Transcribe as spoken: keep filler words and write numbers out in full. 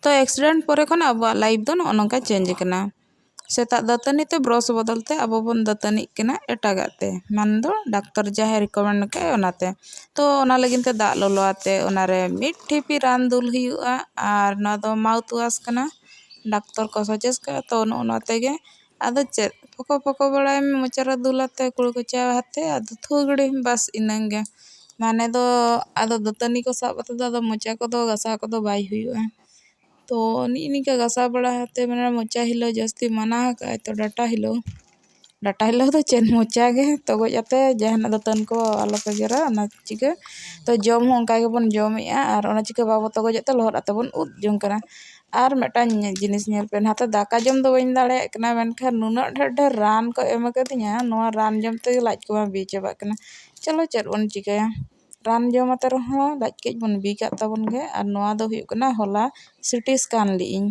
ᱛᱚ accident ᱯᱚᱨᱮ ᱠᱷᱚᱱ ᱟᱵᱚᱣᱟᱜ life ᱫᱚ ᱱᱚᱜᱼᱚ ᱱᱚᱝᱠᱟ change ᱟᱠᱟᱱᱟ᱾ ᱥᱮᱛᱟᱜ ᱫᱟᱹᱛᱟᱹᱱᱤ ᱛᱮ brush ᱵᱚᱫᱚᱞ ᱛᱮ ᱟᱵᱚ ᱵᱚᱱ ᱫᱟᱹᱛᱟᱹᱱᱤᱜ ᱠᱟᱱᱟ ᱮᱴᱟᱜᱟᱜ ᱛᱮ, ᱢᱟᱱᱮ ᱫᱚ ᱰᱟᱠᱛᱟᱨ ᱡᱟᱦᱟᱸᱭ recommend ᱟᱠᱟᱫ ᱚᱱᱟᱛᱮ᱾ ᱛᱚ ᱚᱱᱟ ᱞᱟᱹᱜᱤᱫ ᱛᱮ ᱫᱟᱜ ᱞᱚᱞᱚ ᱟᱛᱮ ᱚᱱᱟᱨᱮ ᱢᱤᱫ ᱴᱷᱤᱯᱤ ᱨᱟᱱ ᱫᱩᱞ ᱦᱩᱭᱩᱜᱼᱟ, ᱟᱨ ᱱᱚᱣᱟ ᱫᱚ mouth wash ᱠᱟᱱᱟ, ᱰᱟᱠᱛᱚᱨ ᱠᱚ suggest ᱠᱟᱜᱼᱟ᱾ ᱛᱚ ᱱᱚᱜᱼᱚ ᱱᱚᱣᱟ ᱛᱮᱜᱮ ᱟᱫᱚ ᱪᱮᱫ ᱯᱷᱚᱠᱚ ᱯᱷᱚᱠᱚ ᱵᱟᱲᱟᱭ ᱢᱮ ᱢᱚᱪᱟ ᱨᱮ ᱫᱩᱞ ᱟᱛᱮ, ᱠᱩᱲᱤ ᱠᱚᱪᱟ ᱟᱛᱮ, ᱟᱫᱚ ᱛᱷᱩ ᱜᱤᱰᱤ, ᱵᱟᱥ ᱤᱱᱟᱹᱝ ᱜᱮ᱾ ᱢᱟᱱᱮ ᱫᱚ ᱟᱫᱚ ᱫᱟᱹᱛᱟᱹᱱᱤ ᱠᱚ ᱥᱟᱵ ᱠᱟᱛᱮ ᱫᱚ ᱟᱫᱚ ᱢᱚᱪᱟ ᱠᱚᱫᱚ ᱜᱷᱟᱥᱟᱣ ᱠᱚᱫᱚ ᱵᱟᱭ ᱦᱩᱭᱩᱜᱼᱟ᱾ ᱛᱚ ᱱᱤᱜᱼᱤ ᱱᱤᱝᱠᱟ ᱜᱷᱟᱥᱟᱣ ᱵᱟᱲᱟ ᱠᱟᱛᱮ ᱢᱟᱱᱮ ᱢᱚᱪᱟ ᱦᱤᱞᱟᱹᱣ ᱡᱟᱹᱥᱛᱤ ᱢᱟᱱᱟ ᱟᱠᱟᱫᱼᱟᱭ, ᱛᱚ ᱰᱟᱴᱟ ᱦᱤᱞᱟᱹᱣ, ᱰᱟᱴᱟ ᱦᱤᱞᱟᱹᱣ ᱫᱚ ᱪᱮᱫ, ᱢᱚᱪᱟ ᱜᱮ ᱛᱚᱜᱚᱡ ᱟᱛᱮ ᱡᱟᱦᱟᱱᱟᱜ ᱫᱟᱹᱛᱟᱹᱱ ᱠᱚ ᱟᱞᱚ ᱯᱮ ᱜᱮᱨᱟ, ᱚᱱᱟ ᱪᱤᱠᱟᱹ᱾ ᱛᱚ ᱡᱚᱢ ᱦᱚᱸ ᱚᱱᱠᱟ ᱜᱮᱵᱚᱱ ᱡᱚᱢᱮᱜᱼᱟ, ᱟᱨ ᱚᱱᱟ ᱪᱤᱠᱟᱹ ᱵᱟᱵᱚ ᱛᱚᱜᱚᱡᱮᱫ ᱛᱮ ᱞᱚᱦᱚᱫ ᱟᱛᱮ ᱵᱚᱱ ᱩᱫ ᱡᱚᱝ ᱠᱟᱱᱟ᱾ ᱟᱨ ᱢᱤᱫᱴᱟᱝ ᱡᱤᱱᱤᱥ ᱧᱮᱞ ᱯᱮ, ᱱᱟᱛᱮ ᱫᱟᱠᱟ ᱡᱚᱢ ᱫᱚ ᱵᱟᱹᱧ ᱫᱟᱲᱮᱭᱟᱜ ᱠᱟᱱᱟ, ᱢᱮᱱᱠᱷᱟᱱ ᱱᱩᱱᱟᱹᱜ ᱰᱷᱮᱨ ᱰᱷᱮᱨ ᱨᱟᱱ ᱠᱚ ᱮᱢ ᱟᱠᱟᱫᱤᱧᱟ, ᱱᱚᱣᱟ ᱨᱟᱱ ᱡᱚᱢ ᱛᱮᱜᱮ ᱞᱟᱡ ᱠᱚᱢᱟ ᱵᱤ ᱪᱟᱵᱟᱜ ᱠᱟᱱᱟ᱾ ᱪᱚᱞᱚ ᱪᱮᱫ ᱵᱚᱱ ᱪᱤᱠᱟᱹᱭᱟ, ᱨᱟᱱ ᱡᱚᱢ ᱟᱛᱮ ᱨᱮᱦᱚᱸ ᱞᱟᱡ ᱠᱟᱹᱡ ᱵᱚᱱ ᱵᱤ ᱠᱟᱜ ᱛᱟᱵᱚᱱ ᱜᱮ᱾ ᱟᱨ ᱱᱚᱣᱟ ᱫᱚ ᱦᱩᱭᱩᱜ ᱠᱟᱱᱟ ᱦᱚᱞᱟ CT scan ᱞᱮᱜᱼᱤᱧ᱾